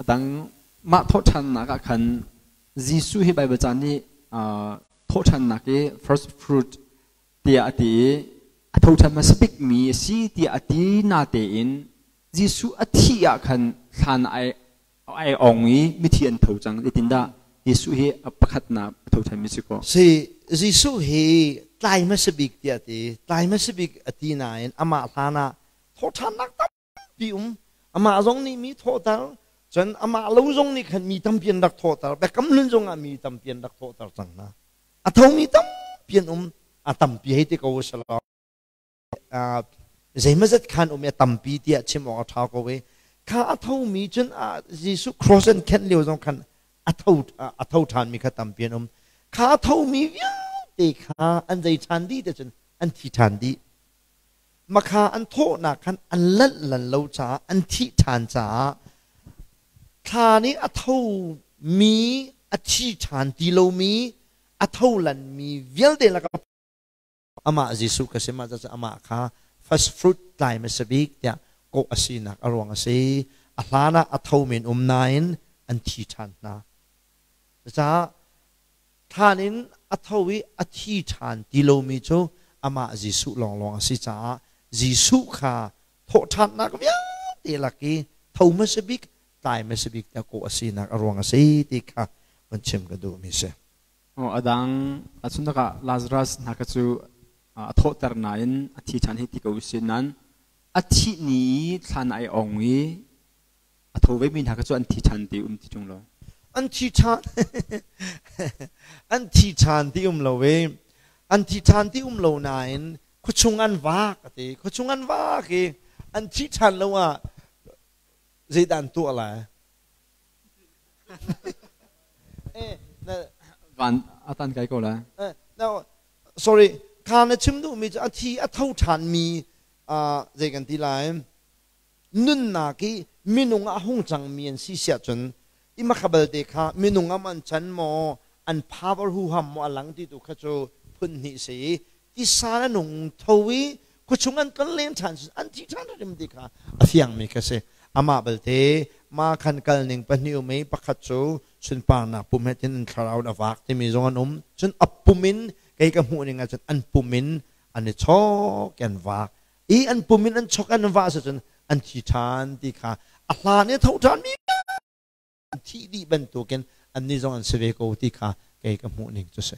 A dang mah thawhṭhannak ah khan Jesuh hi Baibal ca nih thawhṭhannak i first fruit tiah a ti i a thoṭhan hmasa bikmi a si tiah a ti natein Jesuh a thih ah khan thlan ai ai ong i mithi an tho cang. Zeitindah Jesuh hi a pakhatnak a thoṭhanmi si ko? Si, Jesuh hi tlai hmasa bik tiah a ti. Tlai hmasa bik a ti nain amah hlan ah thawhṭhannak tampi um. Amah zong nih mi thawhter, cun amah lo zong nih khan mi tampi an rak thawhter. Biakam Hlun zong ah mi tampi an rak thawhter cang hna. A thomi tampi an um. A tampi hei ti ko usalaw. Zeimazat khan um i a tampi tiah chim awk a ṭha ko i kha a thomi cun Jesuh cross an khenh lio zong khan a tho a tho ṭhanmi kha tampi an um. Kha a thomi vialte kha an zei ṭhan dih te cun an thi ṭhan dih. Makha an thawhnak khan an lanh lan lo caah an thih ṭhan caah thla nih a thomi a thi ṭhan ti lomi a tho lanmi vialte lakah amah Jesuh ka si mah caah amah kha first fruit tlai hmasa bik tiah kawh a sinak a ruang a si. A hlan ah a tho men um nain an thi ṭhan hna. Cucaah thlan in a tho i a thi ṭhan ti lomi cu amah Jesuh lawnglawng a si caah Jesuh kha thawhṭhannak vialte lak i tho hmasa bik tlai hmasa bik tiah kawh a sinak a ruang a si ti kha van chim ka duhmi a si. A dang ahcun ah Lazarus hna kha cu a thawhter nain a thi ṭhan hei ti ko usih nain a thih ni i thlan ai ong i a tho vemi hna kha cu an thi ṭhan ti um ti ṭung lo. An thi ṭhan an thi ṭhan ti um lo i an thi ṭhan ti um lo nain khuachung an vak a ti khuachung an vak i an thi ṭhan lo ah zeidah an tuah lai? Van a tan kai ko lai. No, sorry, kha na chim duhmi cu a thi a tho ṭhanmi zei kan ti lai nunnak i minung ah hung cangmi an si siah cun i makha balte kha minung am an chan maw an power huham maw a lang ti tu kha cu phun hnih si i tisa na nung tho i khuachung an kal len ṭhan an thi ṭhan rim ti kha a fiangmi kha si. Amah balte ma khan kal ning pahnih um i pakhat cu sunparnak pum he tin an thlarau in a vak timi zong an um, cun a pum in kei ka hmuh ning ahcun an pum in an i chawk an vak i an pum in an chok an vah cun an thi ṭhan ti kha a hlan i tho ṭhan mi thih dih bantukin annih zong an si ve ko ti kha kei ka hmuh ning cu si.